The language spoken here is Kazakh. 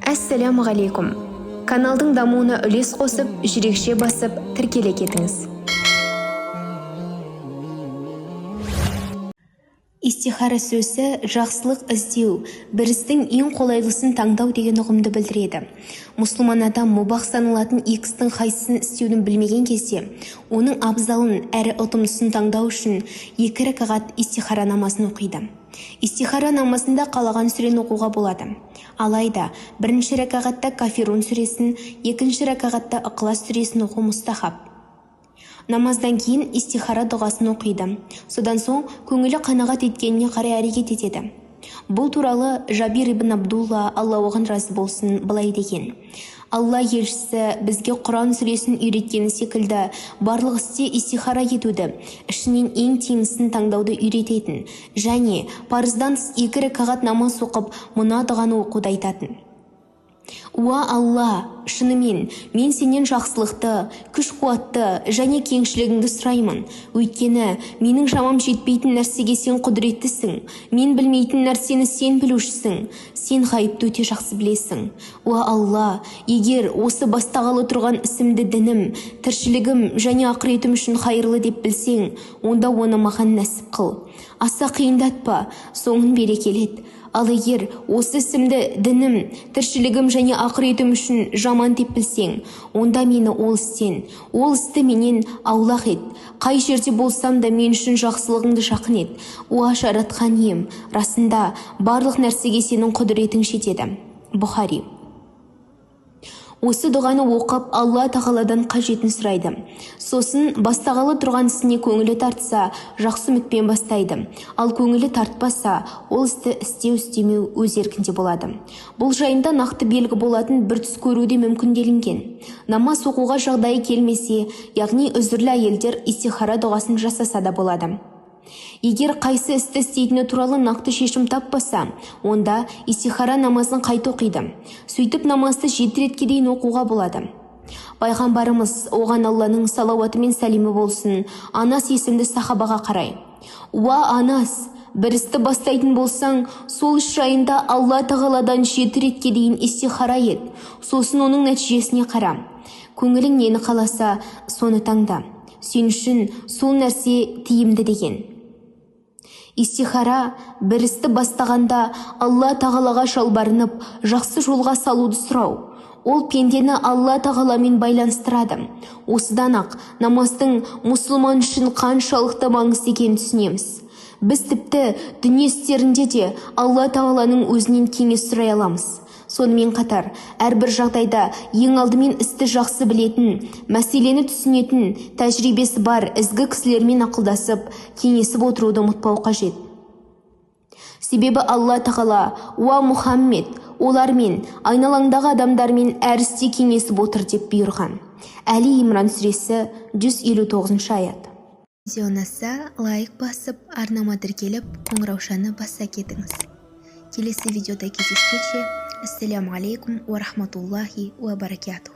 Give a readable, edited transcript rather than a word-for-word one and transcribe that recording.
Әссәләмағалейкум! Каналдың дамуына үлес қосып, жүрекше басып, тіркеле кетіңіз. Истихара сөзі жақсылық іздеу, бір істің ең қолайлысын таңдау деген ұғымды білдіреді. Мұсылман адам мубах саналатын екі істің қайсысын істеуін білмеген кезде, оның абзалын әрі ұтымдысын таңдау үшін екі рәкағат истихара намазын оқиды. Истихара намазында қалаған сүрені оқуға болады. Алайда, бірінші рәкағатта Кафирун сүресін, екінші рәкағатта Ықылас сүресін оқу мұстахаб. Намаздан кейін истихара дұғасын оқиды. Содан соң көңілі қанағат еткеніне қарай әрекет етеді. Бұл туралы Жабир ибн Абдулла, Алла оған разы болсын, былай деген: Алла елшісі бізге Құран сүресін үйреткені секілді барлық істе истихара етуді, ішінен ең тиімдісін таңдауды үйрететін және парыздан тыс екі рәкағат намаз оқып, мына дұғаны оқуды айтатын. Уа Алла, шынымен мен сенен жақсылықты, күш-қуатты және кеңшілігіңді сұраймын. Өйткені менің шамам жетпейтін нәрсеге сен құдіреттісің, мен білмейтін нәрсені сен білушісің, сен ғайыпты өте жақсы білесің. Уа Алла, егер осы бастағалы тұрған ісімді дінім, тіршілігім және ақыретім үшін қайырлы деп білсең, онда оны маған нәсіп қыл. Аса қиындатпа, соңын берекелет. Ал егер осы ісімді дінім, тіршілігім және ақыретім үшін жаман деп білсең, онда мені ол істен, ол істі менен аулақ ет. Қай жерде болсам да мен үшін жақсылығыңды жақын ет. Уа жаратқан ием, расында барлық нәрсеге сенің құдіретің жетеді. Бұхари. Осы дұғаны оқып, Алла тағаладан қажетін сұрайды. Сосын бастағалы тұрған ісіне көңілі тартса, жақсы үмітпен бастайды. Ал көңілі тартпаса, ол істі істеу-істемеу өз еркінде болады. Бұл жайында нақты белгі болатын бір түс көру де мүмкін делінген. Намаз оқуға жағдайы келмесе, яғни үзірлі әйелдер истихара дұғасын жасаса да болады. Егер қайсы істі істейтіні туралы нақты шешім таппаса, онда истихара намазын қайта оқиды. Сөйтіп намазды 7 ретке дейін оқуға болады. Пайғамбарымыз, оған Алланың салауаты мен сәлемі болсын, Анас есімді сахабаға қарай: Уа Анас, бір істі бастайтын болсаң, сол іс жайында Алла тағаладан 7 ретке дейін истихара ет, сосын оның нәтижесіне қара. Көңілің нені қаласа, соны таңда. Сен үшін сол нәрсе тиімді деген. Истихара бір істі бастағанда Алла тағалаға жалбарынып, жақсы жолға салуды сұрау. Ол пендені Алла тағаламен байланыстырады. Осыдан-ақ намаздың мұсылман үшін қаншалықты маңызды екенін түсінеміз. Біз тіпті дүние істерінде де Алла тағаланың өзінен кеңес сұрай аламыз. Сонымен қатар, әрбір жағдайда ең алдымен істі жақсы білетін, мәселені түсінетін, тәжірибесі бар ізгі кісілермен ақылдасып, кеңесіп отыруды ұмытпау қажет. Себебі Алла тағала: «Уа Мұхаммед, олармен, айналаңдағы адамдармен әр істе кеңесіп отыр» деп бұйырған. Әли Имран сүресі, 159 аят. Видео ұнаса, лайк басып, арнама тіркеліп, қоңыраушаны баса кетіңіз. Келесі видеода кездескенше, ассаляму алейкум уа рахматуллахи уа баракатух.